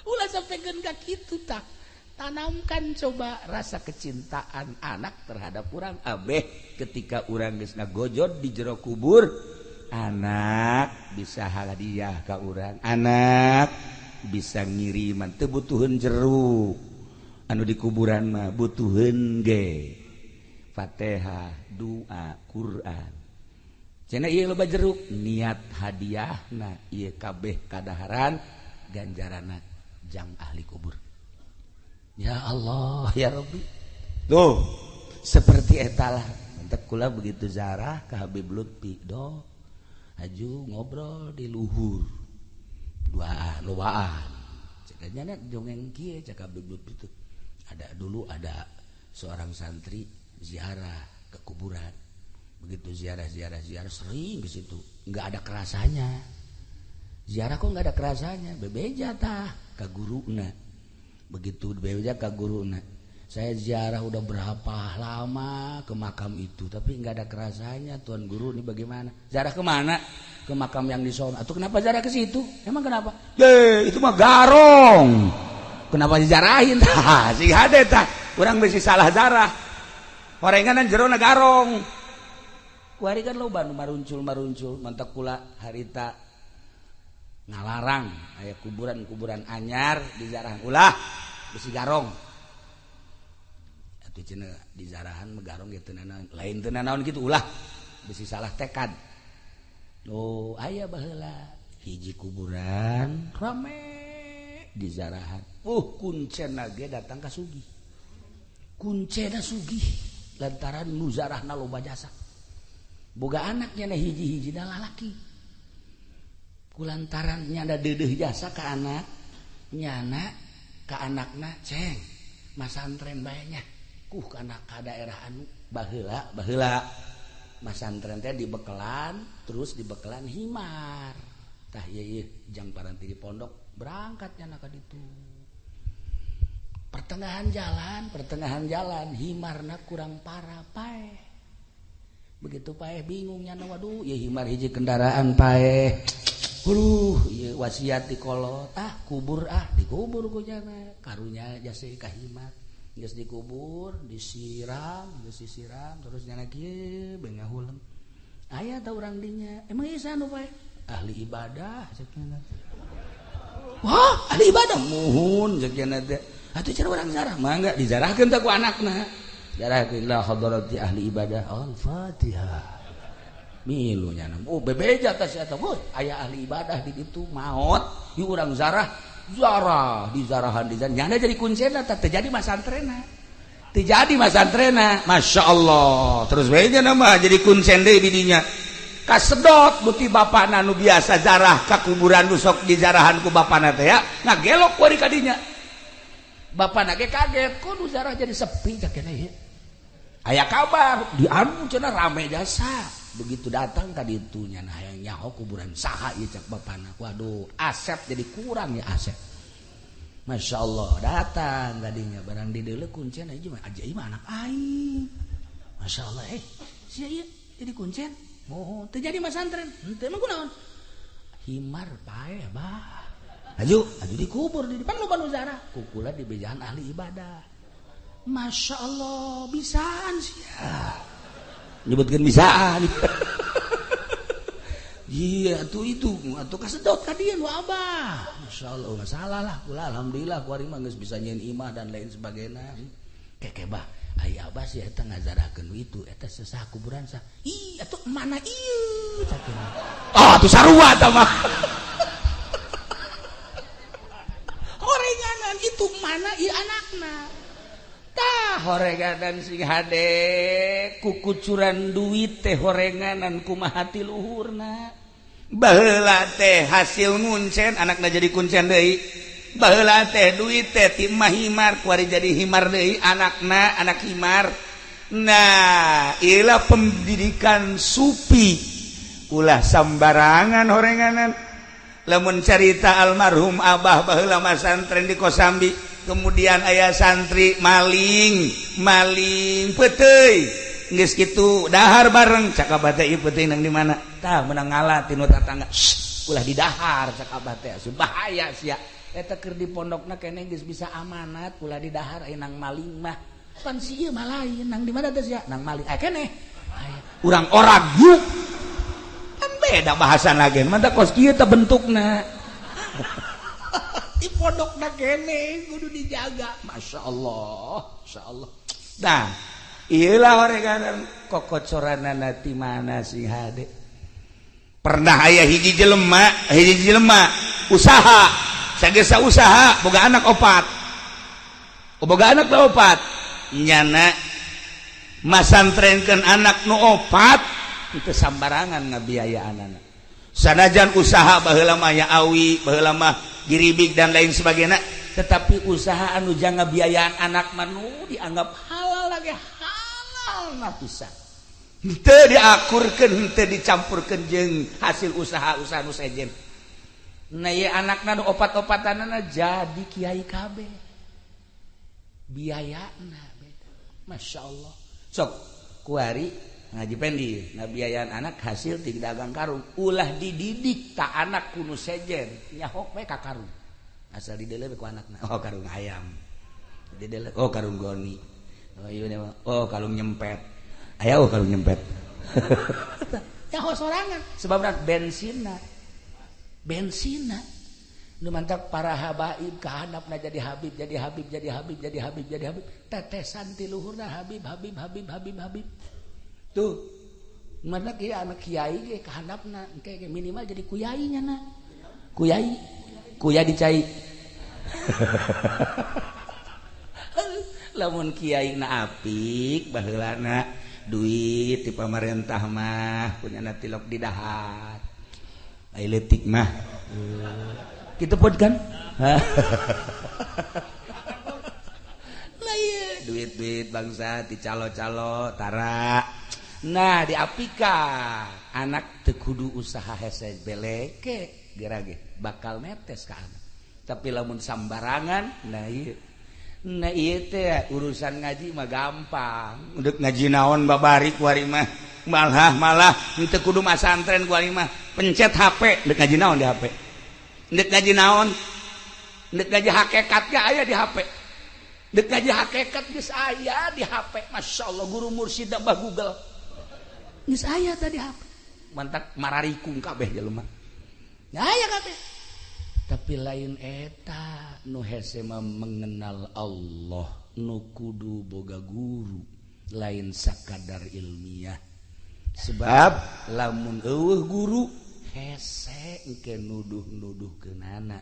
Ulah sampai ka kitu tah. Tanamkan coba rasa kecintaan anak terhadap urang abeh ketika urang geus ngagojod di jero kubur, anak bisa hadiah ka urang, anak bisa ngiriman, teu butuheun jeruk anu di kuburan mah, butuheun ge Fatihah, doa, Quran. Cenah ieu loba jeruk, niat hadiahna ieu kabeh kadaharan ganjaranna jang ahli kubur. Ya Allah ya Rabbi. Tuh seperti etalah mentek kula begitu zarah ke Habib Lutfi do aju ngobrol di luhur duaan lobaan cekanya jongeng kieu cek Habib Lutfi tuh. Ada dulu ada seorang santri ziarah ke kuburan, begitu ziarah ziarah ziarah sering ke situ, nggak ada kerasanya ziarah, kok nggak ada kerasanya, bebeja tah ke guruna. Begitu bebeja ke guruna, saya ziarah udah berapa lama ke makam itu tapi nggak ada kerasanya, tuan guru ini bagaimana? Ziarah kemana? Ke makam yang di sono. Atau kenapa ziarah ke situ? Emang kenapa? Ye, itu mah garong. Kenapa dijarahin? Tah, sing hade tah. Urang bisi salah zarah. Horenganan jerona garong. Kuari kan loba nu maruncul-maruncul, mantak kula harita ngalarang aya kuburan-kuburan anyar dizarahan ulah besi garong. Atuh cenah dizarahan mah garong ge teu nanaon, lain teu nanaon kitu ulah besi salah tekad. Oh, aya baheula hiji kuburan rame dizarahan. Kuncena ge datang ka sugih. Kuncena sugih lantaran nu zarahna loba jasa. Boga anaknya na hiji-hiji da lalaki. Kulantaran nyanda deudeuh jasa ka anak, nyana ka anakna ceng masantren bae nya. Kuh kana ka daerah anu baheula baheula masantren teh dibekelan terus dibekelan himar. Tah ieu ieu jang paranti di pondok berangkat nyana ka ditu. Pertengahan jalan himarna kurang parah paeh. Begitu paeh bingung nyana, waduh ieu himar hiji kendaraan paeh. Aduh, ieu wasiat di kolot, ah kubur ah dikubur ku nyana. Karunya jasa ka himar. Geus dikubur, disiram, geus disiram terus nyana kieu bae ngahuleng. Aya tah urang dinya. Emang ieu saha nu paeh? Ahli ibadah cek nyana. Wah, ahli ibadah muhun cek nyana teh. Atuh cara urang zarah mangga dizarahkeun teh ku anakna. Zarahkeun la hadarati ahli ibadah. Al-Fatihah. Milu nyana. Oh, bebeja tah si eta. Woi, aya ahli ibadah di ditu maot, ieu urang zarah, zarah dizarahan dizarahan. Nyana jadi kuncena tah teu jadi masantrena. Teu jadi masantrena. Masya Allah. Terus bae nya mah jadi kuncen deui di dinya. Kasedot buti bapana nu biasa zarah ka kuburan nu sok dizarahan ku bapana teh ya, ngagelok kuari ka dinya. Bapana ge kaget, kok nu zarah jadi sepi cak kene ieu. Aya kabar di anu cenah rame jasa. Begitu datang ka ditu nya hayang nyaho kuburan saha ieu cak bapana. Waduh, asep jadi kurang ya asep. Masya Allah datang kadinya barang di deuleu kuncen aja mah aja mah anak aing. Masya Allah sia ieu jadi kuncen. Moho teu jadi masantren. Henteu emang kunaon? Himar paeh bah. Aju, aju dikubur di depan loba nu zarah. Kukula di bejaan ahli ibadah. Masya Allah bisaan sia. Nyebutkeun bisaan. Iya atuh itu atuh kasedot ka dieu nu abah. Masyaallah masalah lah kula alhamdulillah kuari mah geus bisa nyieun imah dan lain sebagainya. Keke bah ai abah sih eta ngazarakeun itu eta sesah kuburan sah. Ih atuh mana ieu cakeun. Ah atuh sarua tah mah. Horenganan itu mana ieu anakna. Tah horenganan sing hade kukucuran duit teh horenganan kumaha ti luhurna. Baheula teh hasil nguncen anakna jadi kuncen deui. Baheula teh duit teh ti mah himar kuari jadi himar deui anakna anak himar. Nah, ilah pendidikan supi ulah sambarangan horenganan. Lamun carita almarhum abah baheula masantren di Kosambi, kemudian ayah santri maling maling peuteuy geus kitu dahar bareng cak abah teh ieu peuteuy nang di mana tah meunang ngala tinu tatangga ulah didahar cak abah teh asup bahaya sia eta keur di pondokna keneh geus bisa amanat ulah didahar aya nang maling mah pan si ieu mah lain nang di mana teh sia nang maling aya keneh urang orang yuk kan beda bahasan lagi mantap kos kieu teh bentukna di pondokna kene kudu dijaga. Masya Allah, Masya Allah. Nah, iyalah horenganan kokocoranana ti mana sing hade. Pernah aya hiji jelema usaha, sagesa usaha boga anak opat. Boga anak opat. Nyana masantrenkeun anak nu opat itu sambarangan ngabiayaanana. Sanajan usaha baheula mah ya awi, baheula mah giribik dan lain sebagainya, tetapi usaha anu jang ngabiayaan anak manu dianggap halal lagi halal na pisan. Henteu diakurkeun, henteu dicampurkeun jeung hasil usaha-usaha nu sejen. Nah ieu anakna nu opat-opatanana jadi kiai kabeh. Biayana beda. Masya Allah. Sok kuari ngaji pendi ngabiayaan anak hasil ti dagang karung ulah dididik ta anak kunu sejen nyahok we ka karung asal didele ku anakna oh karung ayam didele oh karung goni oh ieu oh karung nyempet aya oh karung nyempet nyaho sorangan sebabna bensinna bensinna nu mantak para habaib kahandapna jadi habib jadi habib jadi habib jadi habib jadi habib tetesan ti luhurna habib habib habib habib habib tuh mana kiai anak kiai ge kahandapna engke minimal jadi kuyai nya na kuyai kuya dicai lamun kiai na apik baheulana duit ti pamarentah mah kunyana tilok di dahar ai leutik mah kitu pun kan lah ieu duit-duit bangsa ti calo-calo tara. Nah diapika anak teu kudu usaha hese beleke gerage bakal netes ka anak. Tapi lamun sambarangan nah ieu teh urusan ngaji mah gampang. Udah ngaji naon babari kuari mah malah teu kudu masantren kuari mah pencet HP deuk ngaji naon di HP. Deuk ngaji naon? Deuk ngaji hakikat ge aya di HP. Deuk ngaji hakikat geus aya di HP. Masyaallah guru mursyid bah Google. Geus aya tadi HP. Mantak mararikung kabeh jelema. Aya kabeh. Tapi lain eta nu hese mah mengenal Allah nu kudu boga guru lain sakadar ilmiah. Sebab lamun eueuh guru hese engke nuduh-nuduhkeunana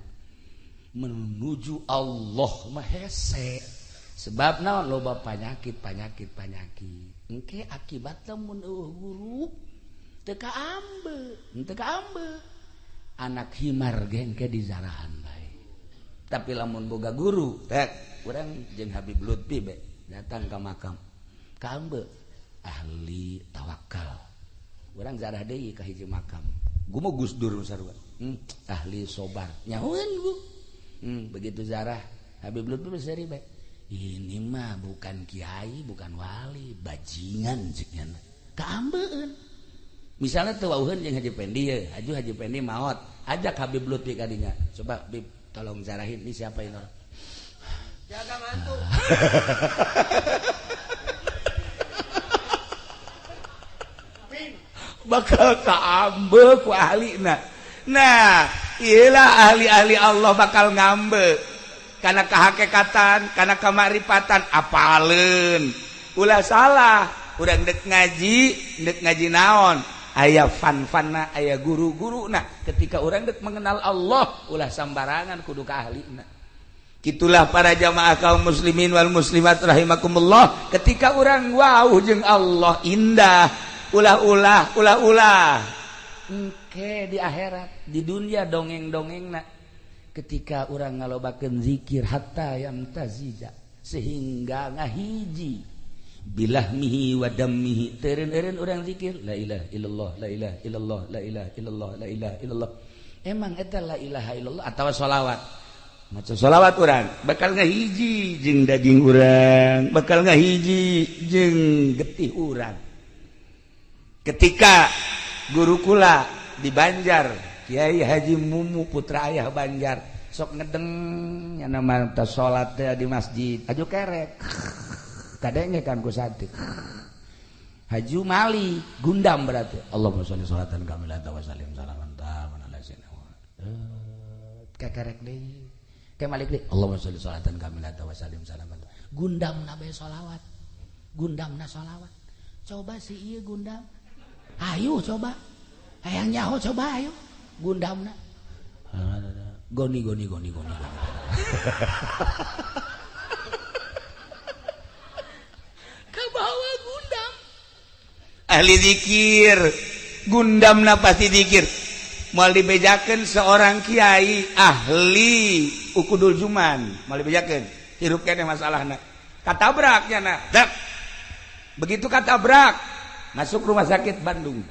menuju Allah mah hese. Sebab naon loba panyakit panyakit panyakit engke akibat lamun eueuh guru teu kaambe teu kaambe anak himar ge engke dizarahan bae. Tapi lamun boga guru tek urang jeung Habib Lutfi be datang ka makam kaambe ahli tawakal urang zarah deui ka hiji makam gua mah Gus Dur sarua ahli sobar nyahoeun bu begitu zarah Habib Lutfi seri bae ini mah bukan kiai bukan wali bajingan ceknya kaambeun. Misalnya tuh wauheun jeung Haji Pendi ye, Haji Pendi maot, ajak Habib Lutfi kadinya. Coba Bib tolong zarahin ini siapa ini orang. Jaga mantu. Bakal kaambe ku ahlina. Nah, iyalah ahli-ahli Allah bakal ngambe karena kehakekatan, karena kemaripatan, apaleun. Ulah salah, urang dek ngaji naon? Aya fan-fanna, aya guru-guruna. Ketika urang dek mengenal Allah, ulah sambarangan kudu ka ahlina. Itulah para jamaah kaum muslimin wal muslimat rahimakumullah. Ketika urang wau jeung Allah indah, ulah-ulah, ulah-ulah. Engke di akhirat, di dunia dongeng-dongengna. Ketika urang ngalobakeun zikir hatta yamtazija, sehingga ngahiji bilahmihi wa dammihi. Teureun-eureun urang zikir la ilaha illallah, la ilaha illallah, la ilaha illallah, la ilaha illallah. Emang eta la ilaha illallah atawa sholawat? Maca sholawat urang bakal ngahiji jeung daging urang, bakal ngahiji jeung getih urang. Ketika guru kula di Banjar, Kiai Haji Mumu putra ayah Banjar, sok ngedeng nyana mah teh salat teh di masjid, aju kerek. Kadenge kan ku santri. Haju mali gundam berarti. Allahumma sholli sholatan kamilatan wa sallim salaman taman ala sayyidina Muhammad. Kekerek deui. Kayak malik deh. Allahumma sholli sholatan kamilatan wa sallim salaman. Gundamna bae sholawat. Gundamna sholawat. Coba si ieu gundam. Ayo coba. Hayang nyaho coba ayo. Gundamna. Goni goni goni goni. Kabawa gundam. Ahli zikir. Gundamna pasti zikir. Moal dibejakeun seorang kiai ahli ukudul juman, moal dibejakeun hirup keneh masalahna. Katabrak nya. Begitu katabrak masuk rumah sakit Bandung.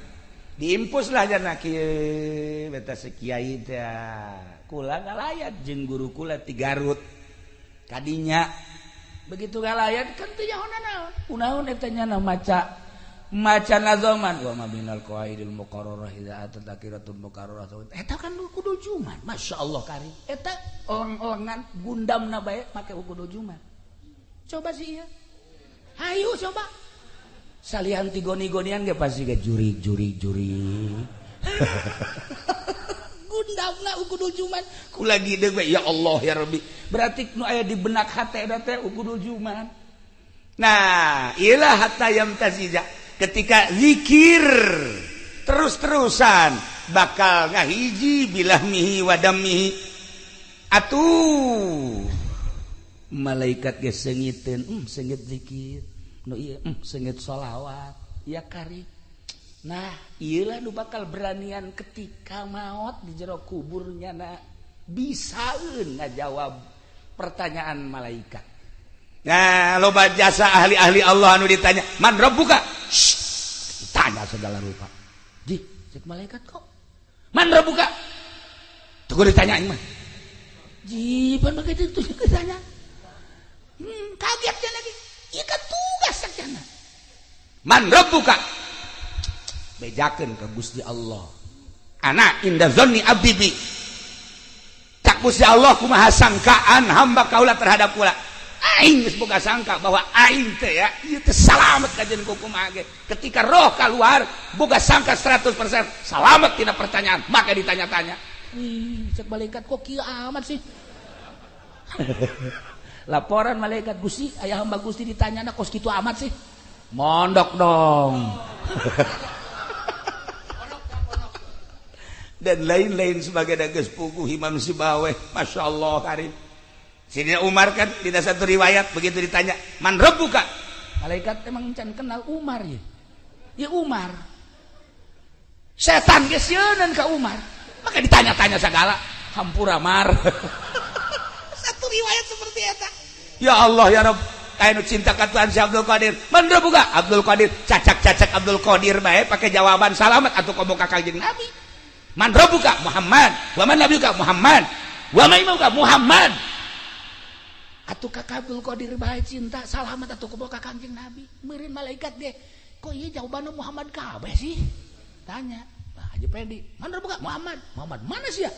Diimpuslah jana kieu beta si kiai teh. Kula ngalayat jeung guru kula ti Garut. Kadinya begitu ngalayat kan teu nyaho naon. Kunaon eta nya maca maca nazoman wa ma binal qawaidil muqarrarah idza atat akiratul muqarrarah. Eta kan kudu juman, masyaallah kari. Eta eleng-elengan gundamna bae make kudu juman. Coba sih ieu. Hayu coba. Salian ti goni-gonian ge pasti ge jurig-jurig-jurig. Gundamna kudu juman. Ku lagi deui ya Allah ya Rabbi. Berarti nu aya di benak hate eta teh kudu juman. Nah, ilah hatta yamtazija. Ketika zikir terus-terusan bakal ngahiji bilahmihi wa dammihi. Atuh malaikat ge seungiteun, seungit zikir, nu ieu seungit sholawat, ya kari. Nah, ieulah nu bakal beranian ketika maot di jero kuburnya na bisaeun ngajawab pertanyaan malaikat. Nah, loba jasa ahli-ahli Allah anu ditanya, "Man rabbuka?" Ditanya segala rupa. Ji, cek malaikat kok. "Man rabbuka?" Tuh ditanya mah. Ji, pan begitu tuh ditanya. Kaget dia lagi. Ieu kan tugas sakjana. "Man rabbuka?" Bejakeun ka Gusti Allah. Ana inda dzanni abdi bi. Cak Gusti Allah kumaha sangkaan hamba kaula terhadap kula. Aing geus boga sangka bahwa aing teh ya ieu teh salamet kajeun kumaha ge. Ketika roh keluar boga sangka 100% salamet tina pertanyaan, maka ditanya-tanya. Ih, cek malaikat kok kieu amat sih. Laporan malaikat, Gusti, ayah hamba Gusti ditanya kos kitu amat sih. Mondok dong. Dan lain-lain sebagai geus puguh Imam Sibaweh, Masya Allah karim. Sidina Umar kan di satu riwayat begitu ditanya, "Man rabbuka?" Malaikat emang can kenal Umar ya. Ya Umar. Setan geus sieunan ka Umar. Maka ditanya-tanya segala, hampura mar. Satu riwayat seperti eta. Ya Allah ya Rabb, aya nu cinta ka Tuhan si Abdul Qadir. Man rabbuka? Abdul Qadir, cacak-cacak Abdul Qadir bae pakai jawaban salamat atuh komo ka Kanjeng Nabi. Man rabbuka? Muhammad. Wa man nabiyuka? Muhammad. Wa man imamuka? Muhammad. Atuh ka Abdul Qadir bae cinta salamat atuh komo ka Kanjeng Nabi. Meureun malaikat ge, kok ieu jawabanna Muhammad kabeh sih? Tanya. Nah, Haji Pedi, man rabbuka? Muhammad. Muhammad mana sih ya?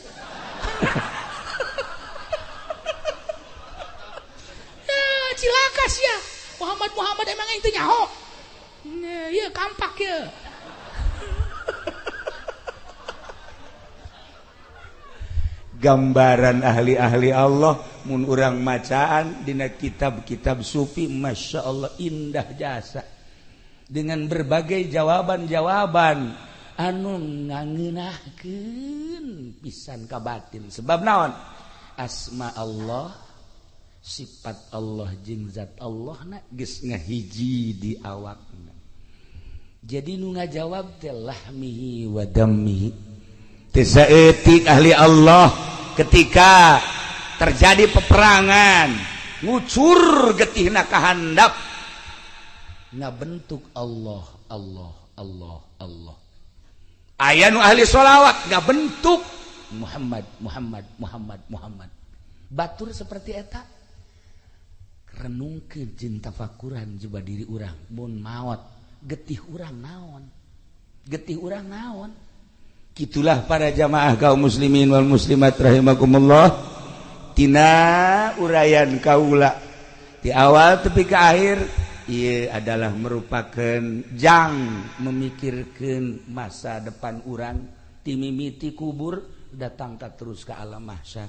Ya, cilaka sih ya. Muhammad Muhammad emang itu nyaho. Iya kampak ya. Gambaran ahli-ahli Allah mun urang macaan dina kitab-kitab sufi, Masya Allah, indah jasa dengan berbagai jawaban-jawaban anu ngangeunahkeun pisan ka batin. Sebab naon? Asma Allah, sifat Allah jeung zat Allah na geus ngahiji di awakna. Jadi nu ngajawab teh lahmihi wa dammihi. Teu saeutik ahli Allah ketika terjadi peperangan, ngucur getihna ka handap, ngabentuk Allah, Allah, Allah, Allah. Aya nu ahli sholawat ngabentuk Muhammad, Muhammad, Muhammad, Muhammad. Batur seperti eta, renungkeun jeung tafakuran coba diri urang. Mun maot, getih urang naon? Getih urang naon? Gitulah para jamaah kaum muslimin wal muslimat rahimakumullah. Tina uraian kaula di awal tepi ke akhir, ia adalah merupakan jang memikirkan masa depan urang ti mimiti kubur datang ka terus ke alam mahsyar.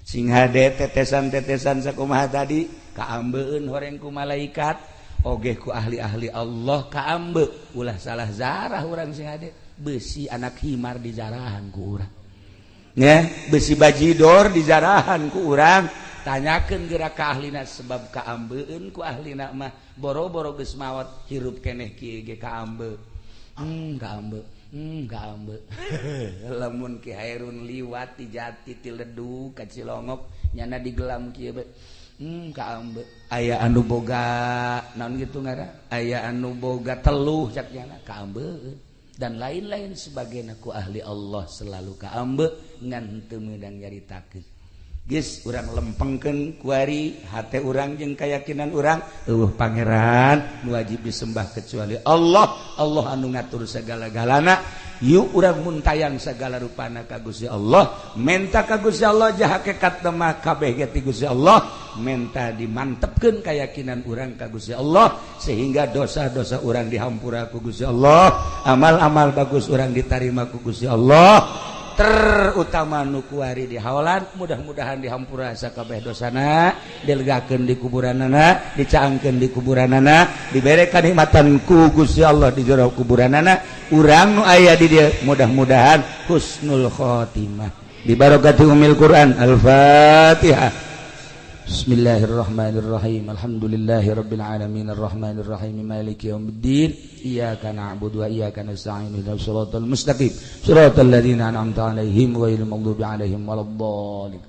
Sing hade tetesan-tetesan sakumaha tadi kaambeun horeng ku malaikat oge ku ahli-ahli Allah kaambe. Ulah salah zarah urang, sing hade. Besi anak himar dijarahan ku urang ya, besi bajidor dijarahan ku urang. Tanyakeun geura ka ahlina, sebab kaambeun ku ahlina mah boro-boro geus maot, hirup keneh kieu ge kaambe. Kaambe, kaambe. Lamun Ki Hairun liwat ti Jati, ti Ledug ka Cilongok, nyana digelam kieu be, kaambe. Aya anu boga naon gitu ngaran, aya anu boga teluh cak nyana, kaambe dan lain-lain sebagainya. Ku ahli Allah selalu kaambe, ngan teu meunang nyaritakeun. Geus, urang lempengkeun kuari hate urang jeung keyakinan urang, euweuh pangeran nu wajib disembah kecuali Allah. Allah anu ngatur segala-galana. Yuk, urang muntayang segala rupana ka Gusti Allah, menta ka Gusti Allah. Jah hakikat mah kabeh ge ti Gusti Allah. Menta dimantepkeun keyakinan urang ka Gusti Allah sehingga dosa-dosa urang dihampura ku Gusti Allah, amal-amal bagus urang ditarima ku Gusti Allah, terutama nu kuari di haolan. Mudah-mudahan dihampura sakabeh dosana, dilegakeun di kuburanana, dicaangkeun di kuburanana, dibere kanikmatan ku Gusti Allah di jero kuburanana. Urang nu aya di dieu mudah-mudahan husnul khotimah bi barakati umil Quran. Al-Fatihah. Bismillahirrahmanirrahim. Alhamdulillahirabbil alamin arrahmanirrahim maliki yaumiddin. Iyyaka na'budu wa iyyaka nasta'in ihdinas siratal mustaqim siratal ladzina an'amta 'alaihim ghairil maghdubi 'alaihim waladdallin.